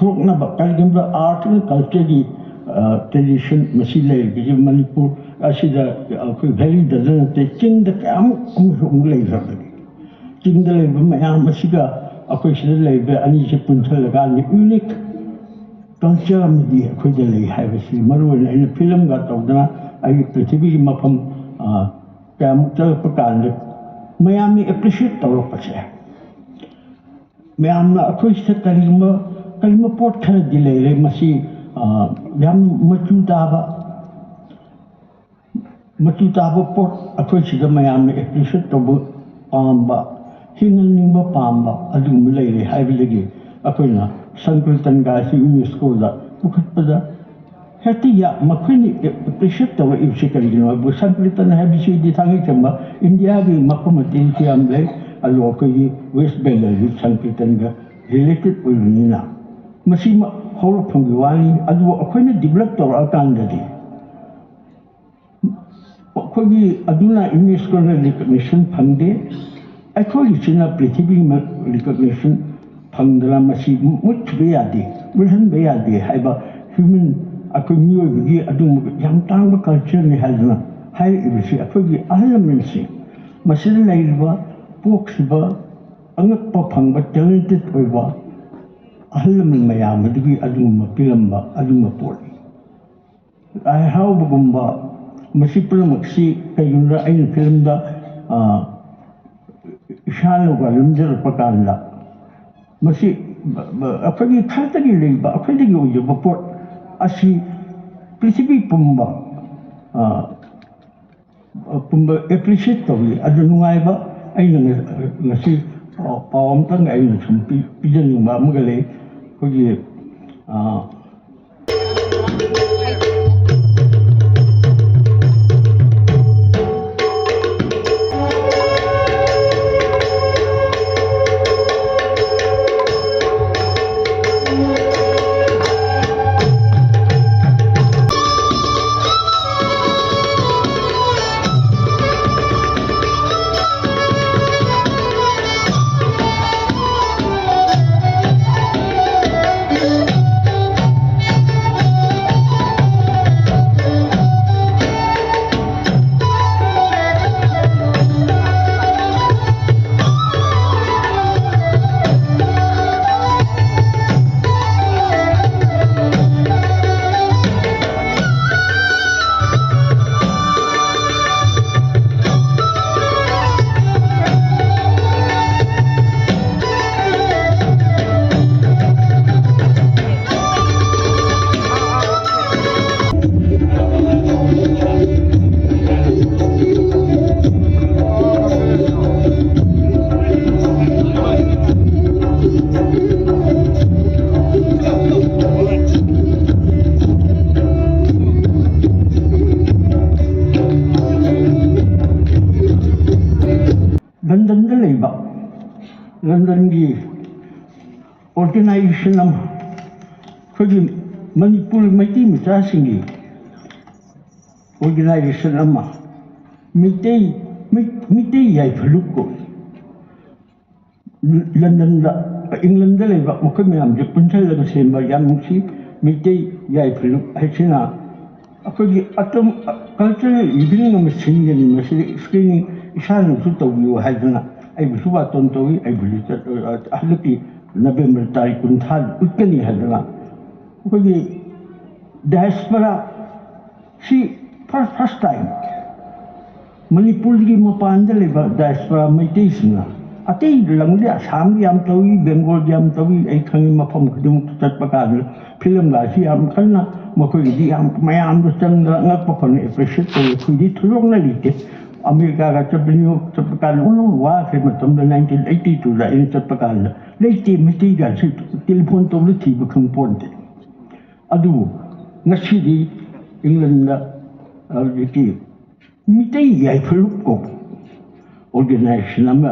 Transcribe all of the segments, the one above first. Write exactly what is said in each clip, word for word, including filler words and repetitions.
ꯄꯨꯊꯣꯛꯅꯕ ꯀꯔꯤꯒꯨꯝꯕ art and culture ꯒꯤ tradition ꯃꯁꯤ ꯂꯩꯔꯒꯗꯤ ꯃꯅꯤꯄꯨꯔ ꯑꯁꯤꯗ ꯑꯩꯈꯣꯏ valley ꯗ ꯅꯠꯇꯦ, ꯆꯤꯡꯗ ꯀꯌꯥꯃꯨꯛ ꯑꯃꯁꯨ ꯑꯃꯨꯛ ꯂꯩꯈ꯭ꯔꯕꯅꯤ꯫ ꯆꯤꯡꯗ ꯂꯩꯕ ꯃꯌꯥꯝ ꯑꯁꯤꯒ ꯑꯩꯈꯣꯏ ꯁꯤꯗ ꯂꯩꯕ ꯑꯅꯤꯁꯦ ꯄꯨꯟꯁꯤꯜꯂꯀꯥꯟꯗ unique culture ꯑꯃꯗꯤ ꯑꯩꯈꯣꯏꯗ ꯂꯩ ꯍꯥꯏꯕꯁꯤ ꯃꯔꯨ ꯑꯣꯏꯅ ꯑꯩꯅ film ꯒ ꯇꯧꯗꯅ ꯑꯩꯒꯤ ꯄ꯭ꯔꯤꯊꯤꯕꯤꯒꯤ ꯃꯐꯝ ꯀꯌꯥꯃꯨꯛ ꯆꯠꯂꯛꯄ ꯀꯥꯟꯗ ꯃꯌꯥꯝꯅ appreciate ꯇꯧꯔꯛꯄꯁꯦ, ꯃꯌꯥꯝꯅ ꯑꯩꯈꯣꯏ ꯁꯤꯗ ꯀꯔꯤꯒꯨꯝꯕ ꯀꯔꯤꯒꯨꯝꯕ ꯄꯣꯠ ꯈꯔꯗꯤ ꯂꯩꯔꯦ, ꯃꯁꯤ ꯌꯥꯝ ꯃꯆꯨ ꯇꯥꯕ ꯃꯆꯨ ꯇꯥꯕ ꯄꯣꯠ ꯑꯩꯈꯣꯏ ꯁꯤꯗ ꯃꯌꯥꯝꯅ appreciate ꯇꯧꯕ ꯄꯥꯝꯕ, ꯍꯤꯡꯍꯟꯅꯤꯡꯕ ꯄꯥꯝꯕ ꯑꯗꯨꯒꯨꯝꯕ ꯂꯩꯔꯦ ꯍꯥꯏꯕꯗꯒꯤ ꯑꯩꯈꯣꯏꯅ ꯁꯪꯀ꯭ꯔꯤꯇꯟꯒ ꯑꯁꯤ UNESCO ꯗ ꯄꯨꯈꯠꯄꯗ ꯍꯦꯛꯇ ꯌꯥ-, ꯃꯈꯣꯏꯅ appreciate ꯇꯧꯔꯛꯏꯕꯁꯤ ꯀꯔꯤꯒꯤꯅꯣ ꯍꯥꯏꯕꯨ, ꯁꯪꯀ꯭ꯔꯤꯇꯟ ꯍꯥꯏꯕꯁꯤꯗꯤ ꯊꯥꯡꯒꯩ ꯁꯦꯡꯕ ꯏꯟꯗꯤꯌꯥꯒꯤ ꯃꯐꯝ ꯑꯇꯩꯁꯨ ꯌꯥꯝ ꯂꯩ, ꯑꯗꯨ ꯑꯩꯈꯣꯏꯒꯤ West Bengal ꯒꯤ ꯁꯪꯀ꯭ꯔꯤꯇꯟꯒ related ꯑꯣꯏꯕꯅꯤꯅ ꯃꯁꯤꯃ ꯍꯧꯔꯛꯐꯝꯒꯤ ꯋꯥꯅꯤ꯫ ꯑꯗꯨꯕꯨ ꯑꯩꯈꯣꯏꯅ develop ꯇꯧꯔꯛꯑꯀꯥꯟꯗꯗꯤ ꯑꯩꯈꯣꯏꯒꯤ ꯑꯗꯨꯅ UNESCO ꯅ recognition ꯐꯪꯗꯦ꯫ ꯑꯩꯈꯣꯏꯒꯤꯁꯤꯅ ꯄ꯭ꯔꯤꯊꯤꯕꯤ recognition ꯐꯪꯗꯅ ꯃꯁꯤ ꯃꯨꯠꯈꯤꯕ ꯌꯥꯗꯦ, ꯃꯨꯠꯍꯟꯕ ꯌꯥꯗꯦ ꯍꯥꯏꯕ human, ꯑꯩꯈꯣꯏ ꯃꯤꯑꯣꯏꯕꯒꯤ ꯑꯗꯨꯒꯨꯝꯕ ꯌꯥꯝ ꯇꯥꯡꯕ culture ꯅꯤ ꯍꯥꯏꯗꯨꯅ ꯍꯥꯏꯔꯛꯏꯕꯁꯤ ꯑꯩꯈꯣꯏꯒꯤ ꯑꯍꯜ ꯂꯃꯟꯁꯤꯡ, ꯃꯁꯤꯗ ꯂꯩꯔꯤꯕ ꯄꯣꯛꯈꯤꯕ ꯑꯉꯛꯄ ꯐꯪꯕ talented ꯑꯣꯏꯕ ꯑꯍꯜ ꯂꯃꯟ ꯃꯌꯥꯝ ꯑꯗꯨꯒꯤ ꯑꯗꯨꯒꯨꯝꯕ ꯄꯤꯔꯝꯕ ꯑꯗꯨꯒꯨꯝꯕ ꯄꯣꯠꯅꯤ꯫ ꯂꯥꯏ ꯍꯔꯥꯎꯕꯒꯨꯝꯕ, ꯃꯁꯤ ꯄꯨꯝꯅꯃꯛꯁꯤ ꯀꯩꯒꯨꯝꯕꯗ ꯑꯩꯅ film ꯗ ꯏꯁꯥꯅꯒ ꯂꯨꯝꯖꯔꯛꯄ ꯀꯥꯟꯗ ꯃꯁꯤ ꯑꯩꯈꯣꯏꯒꯤ ꯈꯔꯇꯒꯤ ꯂꯩꯕ, ꯑꯩꯈꯣꯏꯗꯒꯤ ꯑꯣꯏꯖꯕ ꯄꯣꯠ ꯑꯁꯤ ꯄ꯭ꯔꯤꯊꯤꯕꯤ ꯄꯨꯝꯕ ꯄꯨꯝꯕ appreciate ꯇꯧꯏ꯫ ꯑꯗꯨ ꯅꯨꯡꯉꯥꯏꯕ ꯑꯩꯅ ꯉ-, ꯉꯁꯤ ꯄꯥꯎ ꯑꯃꯇꯪ ꯑꯩꯅ ꯁꯨꯝ ꯄꯤ-, ꯄꯤꯖꯅꯤꯡꯕ ꯑꯃꯒ ꯂꯩ꯫ ꯑꯩꯈꯣꯏꯒꯤ ꯂꯟꯗꯟꯒꯤ ꯑꯣꯔꯒꯅꯥꯏꯖꯦꯁꯟ ꯑꯃ, ꯑꯩꯈꯣꯏꯒꯤ ꯃꯅꯤꯄꯨꯔ ꯃꯩꯇꯩ ꯃꯆꯥꯁꯤꯡꯒꯤ ꯑꯣꯔꯒꯅꯥꯏꯖꯦꯁꯟ ꯑꯃ, ꯃꯩꯇꯩ ꯃꯩ- ꯃꯩꯇꯩ ꯌꯥꯏꯐ ꯂꯨꯞ ꯀꯧꯏ꯫ ꯂꯟꯗꯟꯗ, ꯏꯪꯂꯟꯗ ꯂꯩꯕ ꯃꯈꯣꯏ ꯃꯌꯥꯝꯁꯦ ꯄꯨꯟꯁꯤꯜꯂꯒ ꯁꯦꯝꯕ ꯌꯥꯝ ꯅꯨꯡꯁꯤ꯫ ꯃꯩꯇꯩ ꯌꯥꯏꯐ ꯂꯨꯞ ꯍꯥꯏꯁꯤꯅ ꯑꯩꯈꯣꯏꯒꯤ ꯑꯇꯣꯞ ꯀꯜꯆꯔꯦꯜ ꯏꯚꯤꯅꯤꯡ ꯑꯃ ꯁꯤꯟꯒꯅꯤ, ꯃꯁꯤꯗ ꯁ꯭ꯀ꯭ꯔꯤꯅꯤꯡ ꯏꯁꯥꯅꯁꯨ ꯇꯧꯕꯤꯌꯨ ꯍꯥꯏꯗꯅ ꯑꯩꯕꯨꯁꯨ ꯕꯥꯇꯣꯟ ꯇꯧꯏ꯫ ꯑꯩꯕꯨꯁꯨ ꯆꯠ- ꯍꯟꯗꯛꯀꯤ ꯅꯕꯦꯝꯕꯔ ꯇꯥꯔꯤꯛ ꯀꯨꯟꯊ꯭ꯔꯥꯗ ꯎꯠꯀꯅꯤ ꯍꯥꯏꯗꯅ ꯑꯩꯈꯣꯏꯒꯤ ꯗꯥꯏꯁꯄꯣꯔꯥ ꯁꯤ ꯐꯥꯔꯁ ꯐꯥꯔꯁ ꯇꯥꯏꯝ ꯃꯅꯤꯄꯨꯔꯒꯤ ꯃꯄꯥꯟꯗ ꯂꯩꯕ ꯗꯥꯏꯁꯄꯣꯔꯥ ꯃꯩꯇꯩꯁꯤꯡꯅ, ꯑꯇꯩ ꯂꯝꯗꯤ ꯑꯁꯥꯝꯒꯤ ꯌꯥꯝ ꯇꯧꯏ, ꯕꯦꯡꯒꯣꯜꯒꯤ ꯌꯥꯝ ꯇꯧꯏ, ꯑꯩ ꯈꯪꯉꯤ꯫ ꯃꯐꯝ ꯈꯨꯗꯤꯡꯃꯛꯇ ꯆꯠꯄ ꯀꯥꯟꯗ ꯐꯤꯂꯝꯒꯁꯤ ꯌꯥꯝ ꯀꯟꯅ ꯃꯈꯣꯏꯒꯤꯗꯤ ꯌꯥꯝ ꯃꯌꯥꯝꯗ ꯆꯪꯗꯅ ꯑꯉꯛꯄ ꯐꯪꯉꯤ, ꯑꯦꯄ꯭ꯔꯤꯁꯤꯌꯦꯠ ꯇꯧꯏ꯫ ꯑꯩꯈꯣꯏꯗꯤ ꯊꯣꯏꯗꯣꯛꯅ ꯂꯩꯇꯦ꯫ ꯑꯃꯦꯔꯤꯀꯥꯒ ꯆꯠꯄ, ꯅ꯭ꯌꯨ ꯌꯣꯔꯛ ꯆꯠꯄ ꯀꯥꯟꯗ ꯑꯣꯟꯊꯣꯛꯅ ꯋꯥꯈ꯭ꯔꯦ꯫ ꯃꯇꯝꯗ ꯅꯥꯏꯟꯇꯤꯟ ꯑꯩꯠꯇꯤ ꯇꯨꯗ ꯑꯩꯅ ꯆꯠꯄ ꯀꯥꯟꯗ ꯂꯩꯇꯦ, ꯃꯩꯇꯩꯒꯁꯤ ꯇꯦꯂꯤꯐꯣꯟ ꯇꯧꯕꯗ ꯊꯤꯕ ꯈꯪ ꯄꯣꯟꯇꯦ꯫ ꯑꯗꯨꯕꯨ ꯉꯁꯤꯗꯤ ꯏꯪꯂꯟꯗ ꯍꯧꯖꯤꯛꯀꯤ ꯃꯤꯇꯩ ꯌꯥꯏꯐ ꯂꯨꯞ ꯀꯧꯕ ꯑꯣꯔꯒꯅꯥꯏꯖꯦꯁꯟ ꯑꯃ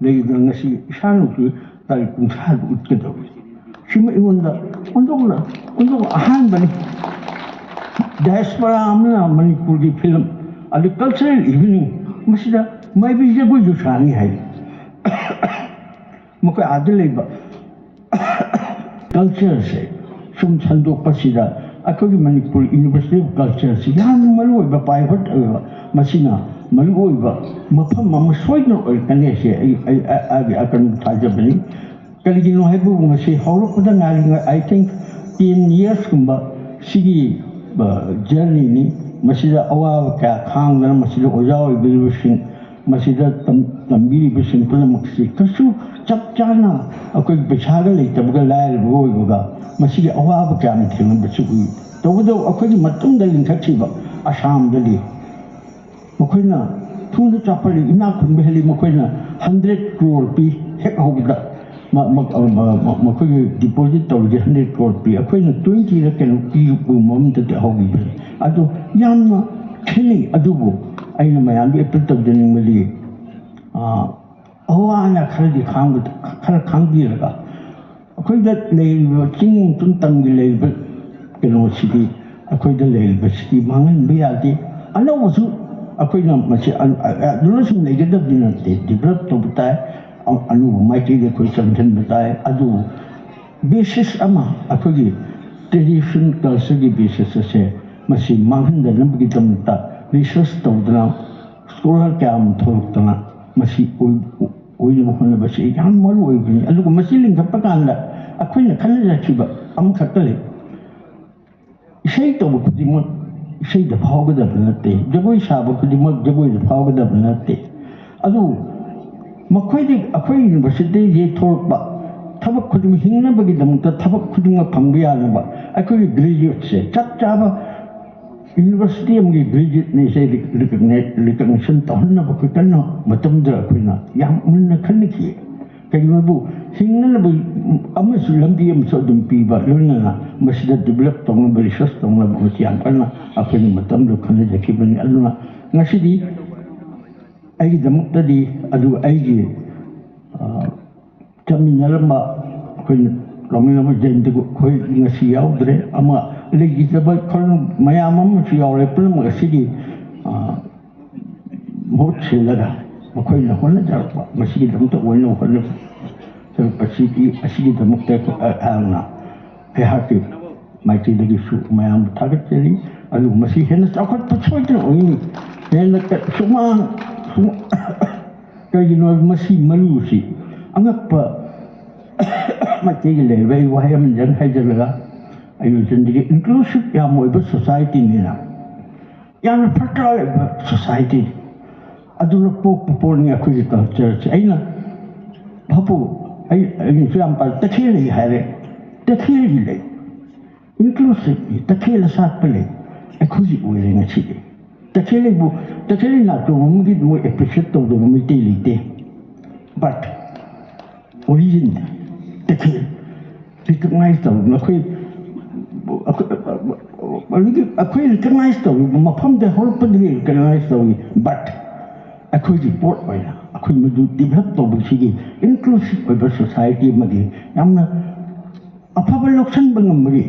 ꯂꯩꯗꯅ ꯉꯁꯤ ꯏꯁꯥꯅꯁꯨ ꯇꯥꯔꯤꯛ ꯀꯨꯟꯊ꯭ꯔꯥꯗ ꯎꯠꯀꯗꯧꯔꯤ꯫ ꯁꯤꯃ ꯑꯩꯉꯣꯟꯗ ꯑꯣꯟꯊꯣꯛꯅ ꯑꯣꯟꯊꯣꯛꯅ ꯑꯍꯥꯟꯕꯅꯤ꯫ ꯗꯥꯏꯁꯄꯣꯔꯥ ꯑꯃꯅ ꯃꯅꯤꯄꯨꯔꯒꯤ ꯐꯤꯂꯝ ꯑꯗꯨ ꯀꯜꯆꯔꯦꯜ ꯏꯚꯤꯅꯤꯡ ꯃꯁꯤꯗ ꯃꯥꯏꯕꯤ ꯖꯒꯣꯏꯁꯨ ꯁꯥꯅꯤ ꯍꯥꯏ꯫ ꯃꯈꯣꯏ ꯑꯥꯗ ꯂꯩꯕ ꯀꯜꯆꯔꯁꯦ ꯁꯨꯝ ꯁꯟꯗꯣꯛꯄꯁꯤꯗ ꯑꯩꯈꯣꯏꯒꯤ ꯃꯅꯤꯄꯨꯔ ꯌꯨꯅꯤꯚꯔꯁꯤꯇꯤ ꯑꯣꯐ ꯀꯜꯆꯔꯁꯤ ꯌꯥꯝꯅ ꯃꯔꯨ ꯑꯣꯏꯕ ꯄꯥꯏꯚꯣꯠ ꯑꯣꯏꯕ, ꯃꯁꯤꯅ ꯃꯔꯨ ꯑꯣꯏꯕ ꯃꯐꯝ ꯑꯃ ꯁꯣꯏꯗꯅ ꯑꯣꯏꯔꯛꯀꯅꯤ ꯍꯥꯏꯁꯦ ꯑꯩ ꯑꯩ ꯑꯩꯒꯤ ꯑꯀꯟꯕ ꯊꯥꯖꯕꯅꯤ꯫ ꯀꯔꯤꯒꯤꯅꯣ ꯍꯥꯏꯕꯕꯨ ꯃꯁꯤ ꯍꯧꯔꯛꯄꯗ ꯉꯥꯏꯔꯤꯉꯩ, I think ten yearsꯀꯨꯝꯕ ꯁꯤꯒꯤ ꯖꯔꯅꯤꯅꯤ꯫ ꯃꯁꯤꯗ ꯑꯋꯥꯕ ꯀꯌꯥ ꯈꯥꯡꯗꯅ ꯃꯁꯤꯗ ꯑꯣꯖꯥ ꯑꯣꯏꯕꯤꯔꯤꯕꯁꯤꯡ, ꯃꯁꯤꯗ ꯇꯝ- ꯇꯝꯕꯤꯔꯤꯕꯁꯤꯡ ꯄꯨꯝꯅꯃꯛꯁꯤ ꯀꯩꯁꯨ ꯆꯞ ꯆꯥꯅ ꯑꯩꯈꯣꯏ ꯄꯩꯁꯥꯒ ꯂꯩꯇꯕꯒ ꯂꯥꯏꯔꯕꯒ ꯑꯣꯏꯕꯒ ꯃꯁꯤꯒꯤ ꯑꯋꯥꯕ ꯀꯌꯥ ꯑꯃ ꯊꯦꯡꯅꯕꯁꯨ ꯎꯏ꯫ ꯇꯧꯕꯇꯕꯨ ꯑꯩꯈꯣꯏꯒꯤ ꯃꯇꯨꯡꯗ ꯂꯤꯡꯈꯠꯈꯤꯕ ꯑꯁꯥꯝꯗꯗꯤ ꯃꯈꯣꯏꯅ ꯊꯨꯅ ꯆꯥꯎꯈꯠꯂꯤ, ꯏꯅꯥꯛ ꯈꯨꯟꯕ ꯍꯦꯜꯂꯤ꯫ ꯃꯈꯣꯏꯅ ꯍꯟꯗ꯭ꯔꯦꯠ ꯀ꯭ꯔꯣꯔ ꯄꯤ ꯍꯦꯛ ꯍꯧꯕꯗ꯫ ꯃ- ꯃ- ꯃ- ꯃ- ꯃꯈꯣꯏꯒꯤ ꯗꯤꯄꯣꯖꯤꯠ ꯇꯧꯔꯤꯁꯦ ꯍꯟꯗ꯭ꯔꯦꯠ ꯀ꯭ꯔꯣꯔ ꯄꯤ, ꯑꯩꯈꯣꯏꯅ ꯇ꯭ꯋꯦꯟꯇꯤꯔ ꯀꯩꯅꯣ ꯄꯤꯕ ꯃꯑꯣꯡꯗꯗꯤ ꯍꯧꯈꯤꯕꯅꯤ꯫ ꯑꯗꯣ ꯌꯥꯝꯅ ꯈꯦꯠꯅꯩ꯫ ꯑꯗꯨꯕꯨ ꯑꯩꯅ ꯃꯌꯥꯝꯗ ꯑꯦꯄꯤꯜ ꯇꯧꯖꯅꯤꯡꯕꯗꯤ, ꯑꯥ, ꯑꯋꯥ ꯑꯅꯥ ꯈꯔꯗꯤ ꯈꯥꯡꯕ, ꯈꯔ ꯈꯥꯡꯕꯤꯔꯒ ꯑꯩꯈꯣꯏꯗ ꯂꯩꯔꯤꯕ ꯆꯤꯡ ꯇꯝꯒꯤ ꯂꯩꯔꯤꯕ ꯀꯩꯅꯣꯁꯤꯗꯤ, ꯑꯩꯈꯣꯏꯗ ꯂꯩꯔꯤꯕꯁꯤꯗꯤ ꯃꯥꯡꯍꯟꯕ ꯌꯥꯗꯦ꯫ ꯑꯅꯧꯕꯁꯨ ꯑꯩꯈꯣꯏꯅ ꯃꯁꯤ ꯑ-, ꯑ-, ꯑꯗꯨꯅ ꯁꯨꯝ ꯂꯩꯒꯗꯕꯗꯤ ꯅꯠꯇꯦ, ꯗꯤꯕꯂꯞ ꯇꯧꯕ ꯇꯥꯏ, ꯑ-, ꯑꯅꯧꯕ ꯃꯥꯏꯀꯩꯗ ꯑꯩꯈꯣꯏ ꯆꯪꯁꯤꯟꯕ ꯇꯥꯏ꯫ ꯑꯗꯨꯕꯨ ꯕꯦꯁꯤꯁ ꯑꯃ, ꯑꯩꯈꯣꯏꯒꯤ ꯇ꯭ꯔꯦꯗꯤꯁꯟ ꯀꯜꯆꯔꯒꯤ ꯕꯦꯁꯤꯁ ꯑꯁꯦ ꯃꯁꯤ ꯃꯥꯡꯍꯟꯗꯅꯕꯒꯤꯗꯃꯛꯇ ꯔꯤꯁꯔꯁ ꯇꯧꯗꯅ, ꯁ꯭ꯀꯣꯂꯔ ꯀꯌꯥ ꯑꯃ ꯊꯣꯛꯂꯛꯇꯅ ꯃꯁꯤ ꯑꯣꯏ-, ꯑꯣꯏꯅꯕ ꯍꯣꯠꯅꯕꯁꯤ ꯌꯥꯝ ꯃꯔꯨ ꯑꯣꯏꯕꯅꯤ꯫ ꯑꯗꯨꯒ ꯃꯁꯤ ꯂꯤꯡꯈꯠꯄ ꯀꯥꯟꯗ ꯑꯩꯈꯣꯏꯅ ꯈꯟꯅꯖꯈꯤꯕ ꯑꯃꯈꯛꯇ ꯂꯩ, ꯏꯁꯩ ꯇꯧꯕ ꯈꯨꯗꯤꯡꯃꯛ ꯏꯁꯩꯗ ꯐꯥꯎꯒꯗꯕ ꯅꯠꯇꯦ, ꯖꯒꯣꯏ ꯁꯥꯕ ꯈꯨꯗꯤꯡꯃꯛ ꯖꯒꯣꯏꯗ ꯐꯥꯎꯒꯗꯕ ꯅꯠꯇꯦ꯫ ꯑꯗꯨ ꯃꯈꯣꯏꯗꯤ ꯑꯩꯈꯣꯏ ꯌꯨꯅꯤꯚꯔꯁꯤꯇꯤꯒꯤ ꯊꯣꯛꯂꯛꯄ ꯊꯕꯛ ꯈꯨꯗꯤꯡꯃꯛ, ꯍꯤꯡꯅꯕꯒꯤꯗꯃꯛꯇ ꯊꯕꯛ ꯈꯨꯗꯤꯡꯃꯛ ꯐꯪꯕ ꯌꯥꯅꯕ ꯑꯩꯈꯣꯏꯒꯤ ꯒ꯭ꯔꯦꯖꯨꯋꯦꯠꯁꯦ ꯆꯞ ꯆꯥꯕ ꯌꯨꯅꯤꯚꯔꯁꯤꯇꯤ ꯑꯃꯒꯤ ꯒ꯭ꯔꯦꯖꯨꯋꯦꯠꯅꯤ ꯁꯦ ꯔꯤꯀꯛꯅꯦ-, ꯔꯤꯀꯛꯅꯦꯁꯟ ꯇꯧꯍꯟꯅꯕ ꯑꯩꯈꯣꯏ ꯀꯟꯅ ꯃꯇꯝꯗꯨꯗ ꯑꯩꯈꯣꯏꯅ ꯌꯥꯝ ꯃꯨꯟꯅ ꯈꯟꯅꯈꯤ꯫ ꯀꯩꯒꯤꯅꯣꯕꯨ ꯍꯤꯡꯅꯅꯕ ꯑꯃꯁꯨ ꯂꯝꯕꯤ ꯑꯃꯁꯨ ꯑꯗꯨꯝ ꯄꯤꯕ, ꯂꯣꯏꯅꯅ ꯃꯁꯤꯗ ꯗꯤꯕꯂꯞ ꯇꯧꯅꯕ, ꯔꯤꯁꯔꯁ ꯇꯧꯅꯕ ꯃꯁꯤ ꯌꯥꯝ ꯀꯟꯅ ꯑꯩꯈꯣꯏꯅ ꯃꯇꯝꯗꯨ ꯈꯟꯅꯖꯈꯤꯕꯅꯤ꯫ ꯑꯗꯨꯅ ꯉꯁꯤꯗꯤ ꯑꯩꯒꯤꯗꯃꯛꯇꯗꯤ, ꯑꯗꯨ ꯑꯩꯒꯤ, ꯑ, ꯆꯠꯃꯤꯟꯅꯔꯝꯕ ꯑꯩꯈꯣꯏꯅ ꯂꯧꯃꯤꯟꯅꯕ ꯖꯌꯟꯇ ꯑꯩꯈꯣꯏ ꯉꯁꯤ ꯌꯥꯎꯗ꯭ꯔꯦ꯫ ꯑꯃ ꯂꯩꯈꯤꯗꯕ ꯈꯔ ꯃꯌꯥꯝ ꯑꯃꯁꯨ ꯌꯥꯎꯔꯦ꯫ ꯄꯨꯝꯅꯃꯛ ꯑꯁꯤꯒꯤ, ꯑ, ꯃꯍꯨꯠ ꯁꯤꯜꯂꯒ ꯃꯈꯣꯏꯅ ꯍꯣꯠꯅꯖꯔꯛꯄ, ꯃꯁꯤꯒꯤꯗꯃꯛꯇ ꯑꯣꯏꯅꯕ ꯍꯣꯠꯅꯖꯔꯛꯄ ꯑꯁꯤꯒꯤ, ꯑꯁꯤꯒꯤꯗꯃꯛꯇ ꯑꯩꯍꯥꯛꯅ, ꯑꯩꯍꯥꯛꯀꯤ ꯃꯥꯏꯀꯩꯗꯒꯤꯁꯨ ꯃꯌꯥꯝꯕꯨ ꯊꯥꯒꯠꯆꯔꯤ꯫ ꯑꯗꯨꯕꯨ ꯃꯁꯤ ꯍꯦꯟꯅ ꯆꯥꯎꯈꯠꯄ ꯁꯣꯏꯗꯅ ꯑꯣꯏꯅꯤ꯫ ꯍꯦꯟꯅ ꯀ-, ꯁꯨꯃꯥꯡ, ꯁꯨꯃꯥꯡ, ꯀꯩꯒꯤꯅꯣ ꯍꯥꯏꯕ ꯃꯁꯤ ꯃꯔꯨꯁꯤ ꯑꯉꯛꯄ ꯃꯩꯇꯩꯒꯤ ꯂꯩꯔꯤꯕ, ꯑꯩ ꯋꯥꯍꯩ ꯑꯃꯅꯤꯗꯪ ꯍꯥꯏꯖꯔꯒ, ꯑꯩ ꯂꯣꯏꯁꯤꯟꯖꯒꯦ꯫ ꯏꯟꯀ꯭ꯂꯨꯁꯤꯞ ꯌꯥꯝ ꯑꯣꯏꯕ ꯁꯣꯁꯥꯏꯇꯤꯅꯤꯅ, ꯌꯥꯝꯅ ꯐꯔꯇꯥꯏꯜ ꯑꯣꯏꯕ ꯁꯣꯁꯥꯏꯇꯤ ꯑꯗꯨꯅ ꯄꯣꯛꯄ ꯄꯣꯠꯅꯤ ꯑꯩꯈꯣꯏꯒꯤ ꯀꯜꯆꯔꯁꯦ꯫ ꯑꯩꯅ ꯚꯥꯄꯨ, ꯑꯩ, ꯑꯩꯅꯁꯨ ꯌꯥꯝ ꯄꯥꯝ-, ꯇꯈꯦꯜ ꯂꯩ ꯍꯥꯏꯔꯦ, ꯇꯈꯦꯜꯒꯤ ꯂꯩ, ꯏꯟꯀ꯭ꯂꯨꯁꯤꯞꯅꯤ, ꯇꯈꯦꯜ ꯑꯁꯥꯠꯄ ꯂꯩ, ꯑꯩꯈꯣꯏꯒꯤ ꯑꯣꯏꯔꯦ ꯉꯁꯤꯗꯤ꯫ ꯇꯈꯦꯜ ꯂꯩꯕꯨ, ꯇꯈꯦꯜ ꯂꯩ ꯅꯥꯆꯣꯝ ꯑꯃꯒꯤ ꯃꯣꯏ ꯑꯦꯄ꯭ꯔꯤꯁꯤꯌꯦꯠ ꯇꯧꯗꯕ ꯃꯩꯇꯩ ꯂꯩꯇꯦ꯫ But ꯑꯣꯔꯤꯖꯤꯟꯗ ꯇꯈꯦꯜ ꯔꯤꯀꯛꯅꯥꯏꯁ ꯇꯧꯗꯅ ꯑꯩꯈꯣꯏ, ꯑꯩꯈꯣꯏ, ꯑꯩꯈꯣꯏ ꯔꯤꯀꯛꯅꯥꯏꯁ ꯇꯧꯔꯤꯕ ꯃꯐꯝꯗ ꯍꯧꯔꯛꯄꯗꯒꯤ ꯔꯤꯀꯛꯅꯥꯏꯁ ꯇꯧꯏ꯫ But ꯑꯩꯈꯣꯏꯒꯤ ꯄꯣꯠ ꯑꯣꯏꯅ ꯑꯩꯈꯣꯏ ꯃꯗꯨ ꯗꯤꯚꯦꯂꯞ ꯇꯧꯕꯁꯤꯒꯤ ꯏꯟꯀ꯭ꯂꯨꯁꯤꯞ ꯑꯣꯏꯕ ꯁꯣꯁꯥꯏꯇꯤ ꯑꯃꯒꯤ ꯌꯥꯝꯅ ꯑꯐꯕ ꯂꯧꯁꯤꯟꯕ ꯉꯝꯕꯒꯤ